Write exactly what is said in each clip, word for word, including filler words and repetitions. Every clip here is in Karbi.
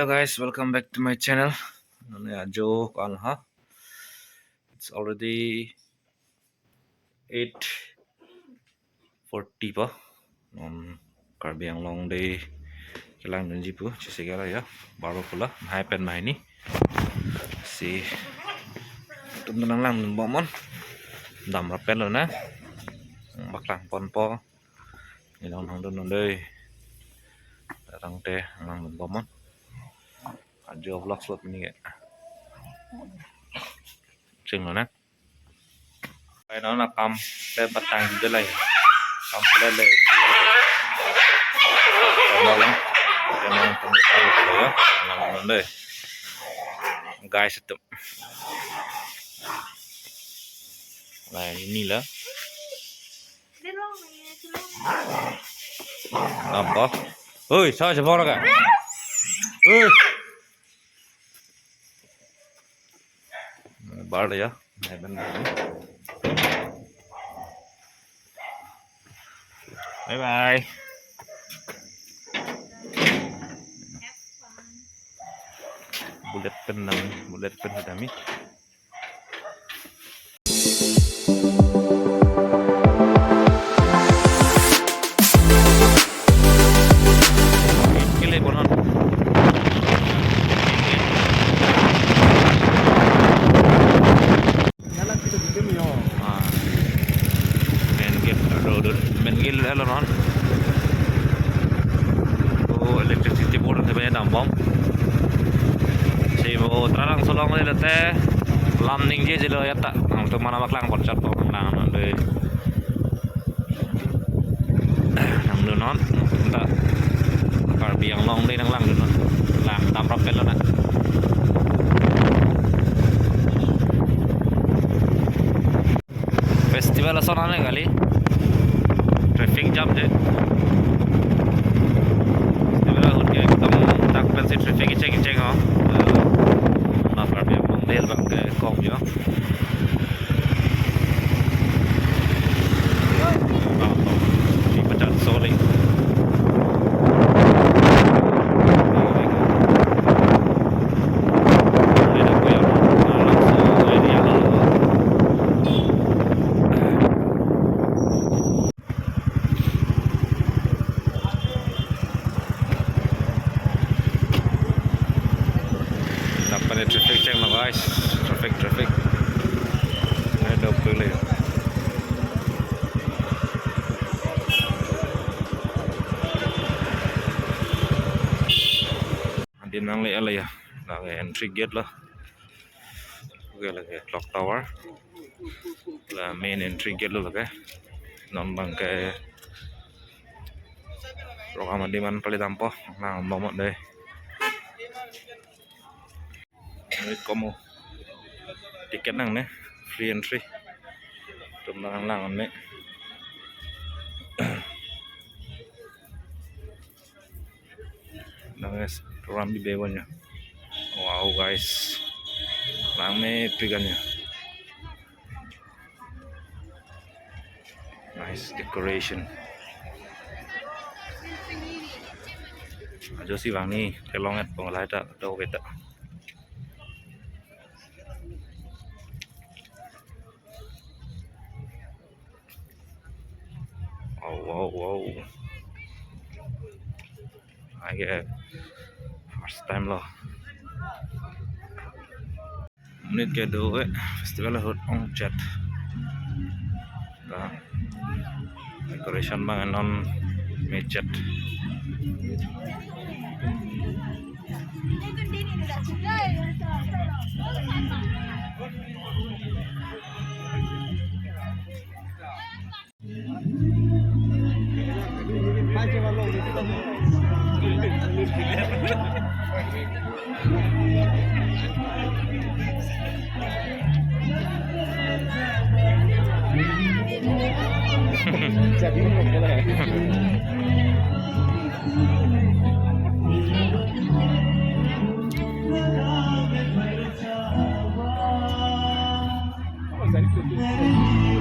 Guys, welcome back to my channel. Nonke ajo ko-an ha. It's already eight forty po. Non Karbi Anglong Day kelangdunji pu, chesegela ya. Baro pula, hai pen mai ni. Si tum nang langdun bomnon. Damrap pen lonang. Bak langponpo. Ilong nangdun non dei. Datang te nangdun bomnon. Ajo vlog slot mini ke. Cheng lonang. Ai non akam le batang de lai. Kam le le. Kam lang. Kam lang, kam lang, kam lang, kam lang dei. Guys, itu. Nah, inilah. Apa? Oi, sa siapa orang kak? Oi. Bar ya. Bye bye. Bullet pen nang, bullet pen kita mi. Kele bonon. Ah. Main gate, aduh, aduh. Main gate lo non. Oh, electricity board te banyak dambom. Si bo Trarangso along le te lam ningje jelo ya ta. Nangtum mana bak langpon chat po nang non dei. Nangdun non. Ta Karbi Anglong Day nang langdun non. Lang damrap pen lonang. Festival ason ane kali. Traffic jam je. Festival ahut ke ekdom dak pensi traffic kecheng kecheng ho. Eh, na Karbi Anglong Day abang ke kong jo. Di pachat soli. Dapat traffic jam lah, guys. Traffic, traffic. Ada apa lagi? Adim nangle ala ya. Lake entry gate lo. Oke, lake clock tower. La main entry gate lo lake. Non abang ke program adim an pali dampo. Nang bomnon dei. Wait, komo. Ticket nangne, free entry. Tum nang lang ne. Nang es program di bewan ya. Wow, guys. Langmepik an ya. Nice decoration. Ajo si bang ni kelong et pong lai ta do kita. Wow, wow, wow. Ai ke first time lo. Monit kedo, eh, festival ahut ongchet. Ta decoration abang non mechet.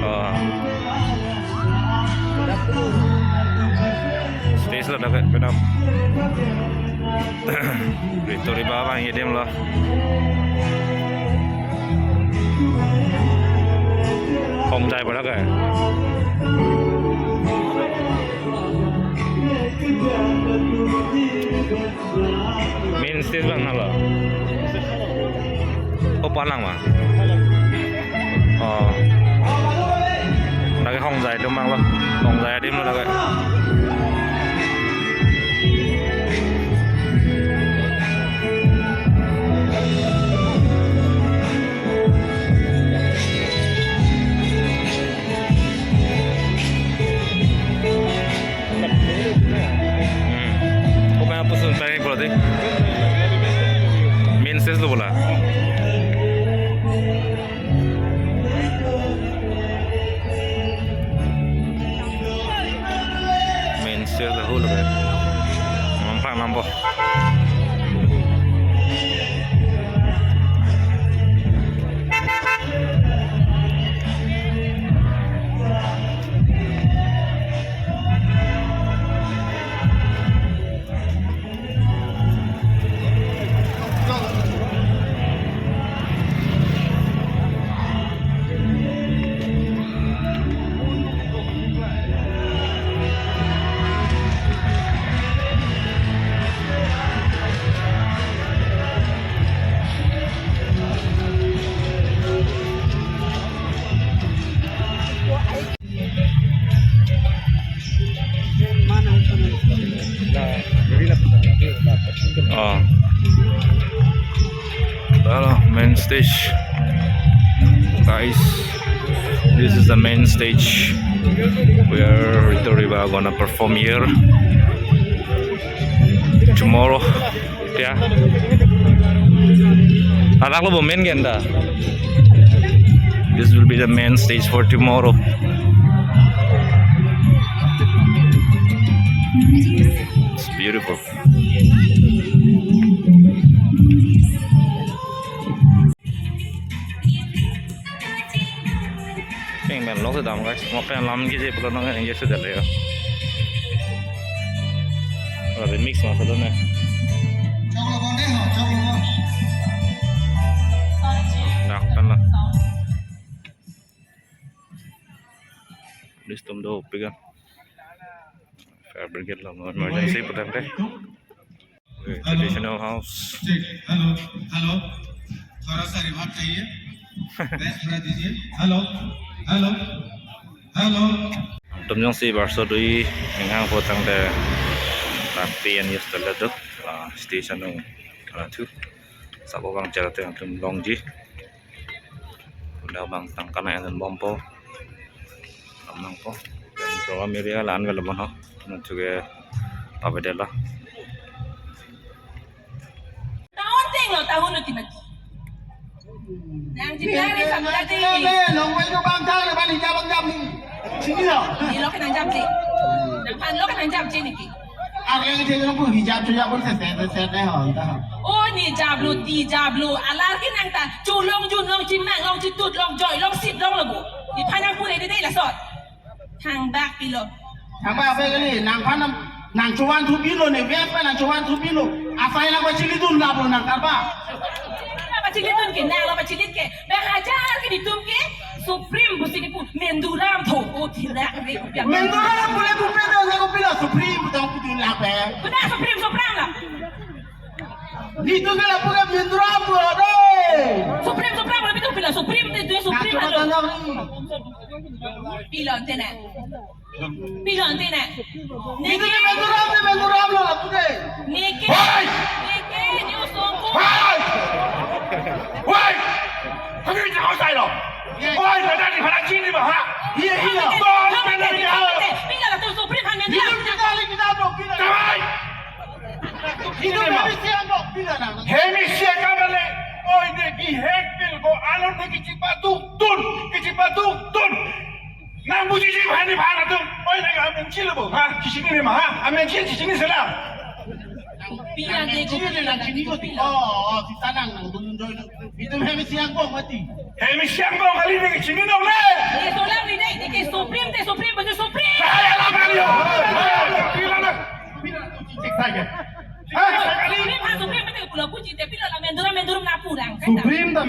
Oh. Stage lo dapat penap. Ritori ba abang adim lo. Hongjai pada ke. Main stage abang halo. Oh, palang ma. Oh. Lake hongjai atum abang lo. Hongjai adim lo lake. Hmm. Open up soon, planning berarti. Main stage lo bola. Main stage lo holo. Namphang nampo. Oh. Hello, main stage. Guys, this is the main stage where Ritoriba gonna perform here. Tomorrow, yeah. Anak lo bo main ganda. This will be the main stage for tomorrow. It's beautiful. Peng pen lok dam guys, mo pen lam kiji pulo nang nang yesu dale ya. Remix ma salo ne. Dak pen la. Police atum do pigan. Fire brigade lo, emergency putar ke. Traditional house. ठीक, hello, hello. थोड़ा सा रिवर्ब चाहिए। बेस थोड़ा दीजिए। Hello, hello, hello. Atum jongsi barso dui inghang po tangte, tak T N S tele do, ah, station nung, ah, thu. Sabo bang chera te atum longji. Udah bang tangka na enen bompo. Lam nangpo. Dan program area lan vel bomho. Nang chuge pavedela. Tahun ting lo, tahun lo timati. Nang jibla ni sabla ting. Nang mai ko bang thang le bang jam jam ni. Sini lo. Ni lo ke nang jam ting. Nangphan lo ke nang jam ting ni ki. Arleng je jong pu hijab chujab pun se se se se ne ho ta. O ni jablo, ti jablo, alar ke nang ta, chulong, junlong, chimang long, chitut long, joi long, sip long lo bo. Nephan nangpu le dei dei lason. Thangbak pilo. Thangbak apa kali? Nangphan nang, nang chuvan thu pilo ne, vet pa nang chuvan thu pilo. Asai nang pachilidun lap lo nang karba. Nang pachilidun ke, nang lo pachilit ke. Bang hajar ke netum ke Supreme pusi nepu Menduram tho o thilak re. Menduram pule pupe do ne ko pila Supreme tong putin lak pe. Puna Supreme Supreme la. Netum ke la pule Menduram pu do. Supreme Supreme la pitu pila Supreme te tu Supreme alo. Pila tena. Pilo ante ne. Netum ke Menduram, ne Menduram lo lapu ke. Neke. Hoi! Neke, ne osong ko. Hoi! Hoi! Kami kita kau sai lo. Hoi, pada di pada sini bah. Iya, iya. Hoi, pada di hoi. Pilo latum Supreme han Menduram. Kita kita kita lo kita. Hoi! Netum ke Hemi Siang lo kita nang. Hemi Siang kabar le. Oi, ne bihek pil ko alon ne kichipa tuk tun, kichipa tuk tun. Nang puji ji bhani bhana tu. Oi nang amen chilo bo. Ha, chisini ne ma ha. Amen chil chisini sela. Pila de ko pila de ko pila. Oh, oh, si tanang nang dun doi. Netum Hemi Siang ko mati. Hemi Siang ko kali ne chini dong le. Ye solam ni dei, dei ke Supreme te Supreme bagi Supreme. Saya lah kali yo. Pila na. Pila tu cicik saja. Ha?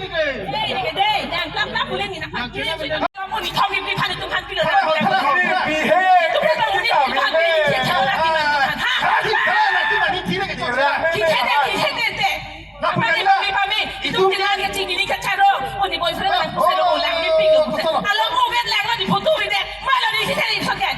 neke. Dei, neke dei, nang klap klap pule nina. Nang kene neke. Kamu ni thong ni piphan itum phan pilo. Thong ni piphan. Itum phan pilo, itum phan pilo, itum phan pilo, itum phan pilo. Ha? Thong ni piphan, nang kene neke. Thong ni piphan, nang kene neke. Apa ni pami pami? Itum tilang ke chini ni kacharo. Oh, ni boyfriend lang puselo, oh, lang ni pik lo puselo. Alo mo vet lang ni photo vet. Malo ni sisa ni soket.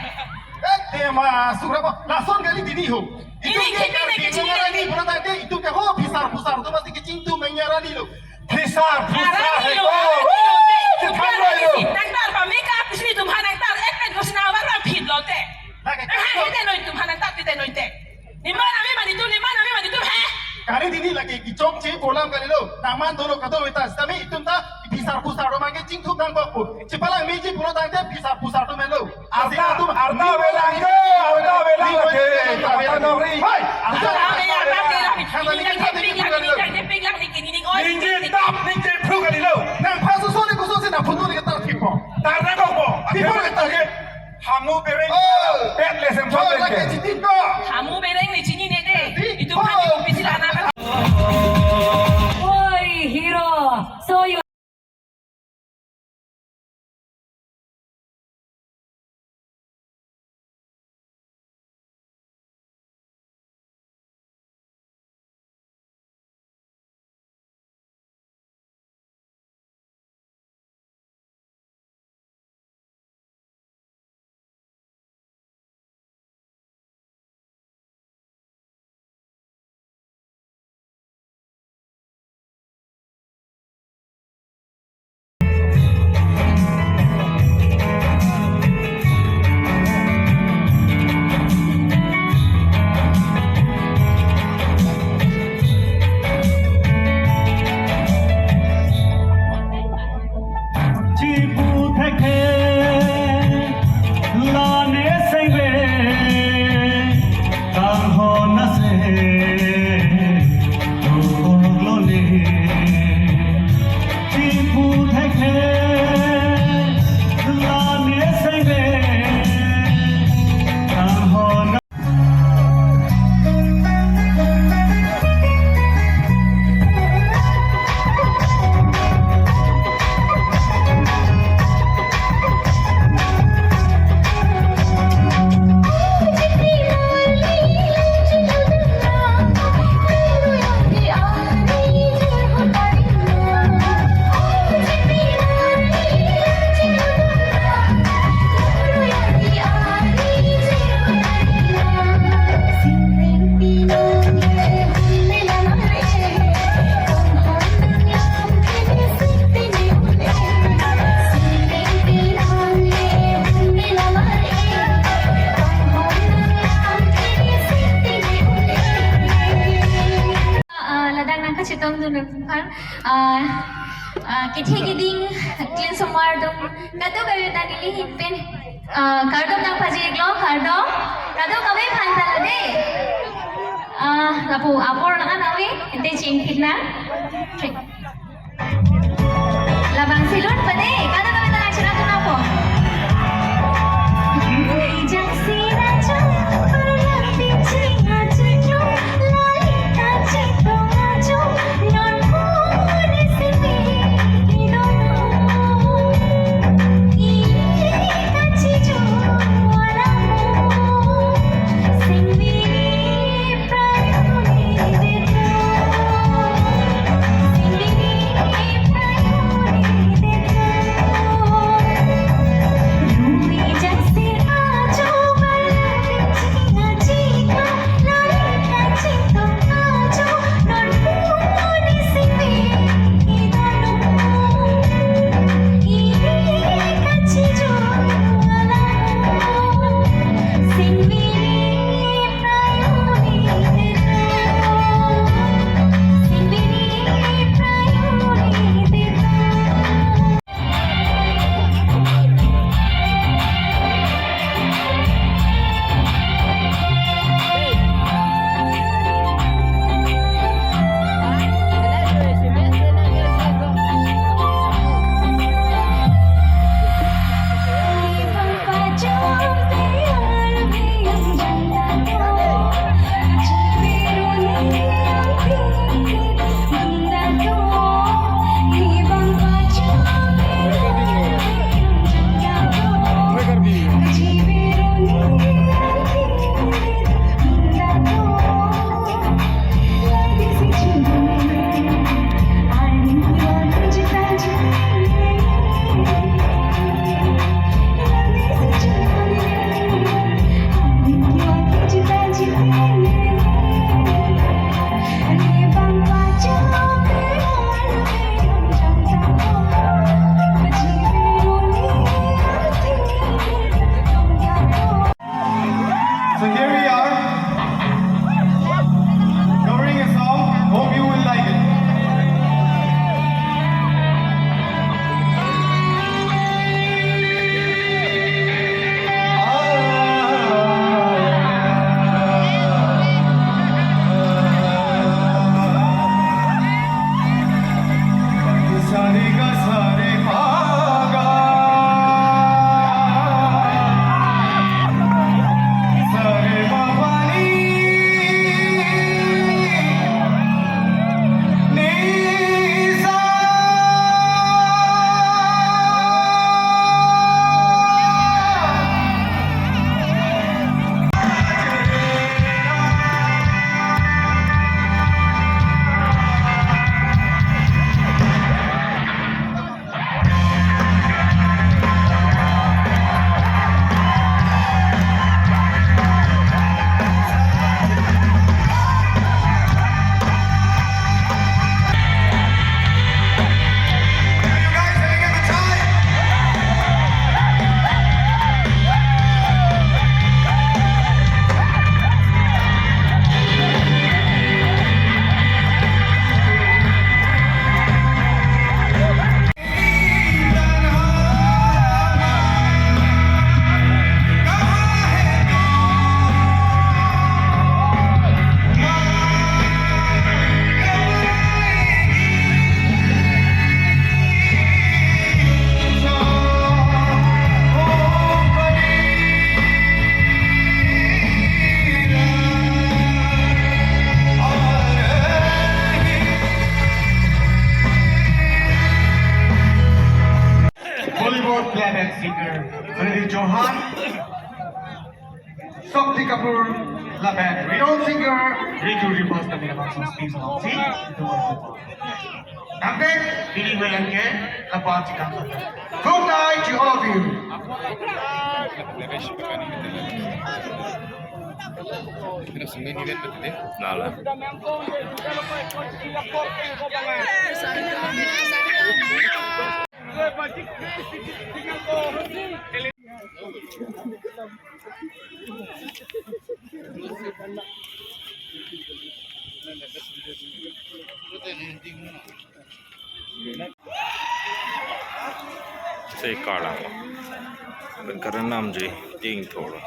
Eh, eh, ma, sura ko. Lason kali dini ho. Ini itum ke kita ke chini ngarani ni. Pura tangte, itum ke ho, phisar, phusar. Itum masih keching tu mengarani lo. Phisar, phusar, ngarani lo, hai ko. Ngarani lo, te. Itum ngarani lo. Nangtar pami ka, pisi itum ha nangtar. Eh, pen ko sinawa rang phit lo te. Lagi. Aha, ite noi itum ha nangtar, ite noi te. Niman ami mani tu, niman ami mani tu, he? Kari dini lagi kichok chi pulang kali lo. Naman dolo kato wita, sitame itum ta phisar phusar do mangke chingthum nang bok pu. Chipalang meji pulo tangte phisar phusar do melo. Arta, arta avelang ke, arta avelang ke, arta nokri. Hai, arta avelang, arta avelang. Ini yang pik lang, ini yang pik lang, ini, ini, ini, oh, ini, ini. Ningje tap, ningje pru kali lo. Nang phasu so ni kuso si na photo ni ketar tipo. Tar na kok po. Tipo ni ketar. Hamu bereng, oh, pet lesem, oh, chot lagi ke. Chitin ko. Hamu bereng ni chini ne de. Di, itum, oh, hadi ko pisi lana. Oi, hero. So you Chipu thekhe, la ne sengve, tang ho na se, tu lo ne. Chipu thekhe, la ne sengve, tang ho na Ah, ladak nangkachetongdun aphan, ah, ah, kethe keding, klin somar atum, kadokave ta neli hin pen, ah, kardom nangpajirlo, kardom, kadokave aphan ta lo de. Ah, lapu apor nang ave, ente chingkit nang. Labang silun pade, kadokave ta nangcherap nangpo. Sunil Chauhan, Shakti Kapoor, lapen renowned singer Ritu Rimas kami langsung stage alongsi. Nangkek, pini welang ke, lapan chikang. Good night to all of you. Nala. Sei karlang lo. Pen karen namji ding thor lo.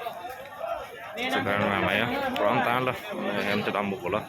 Sei karen namji ya. Pran tan lo. Hem te dam buko lo.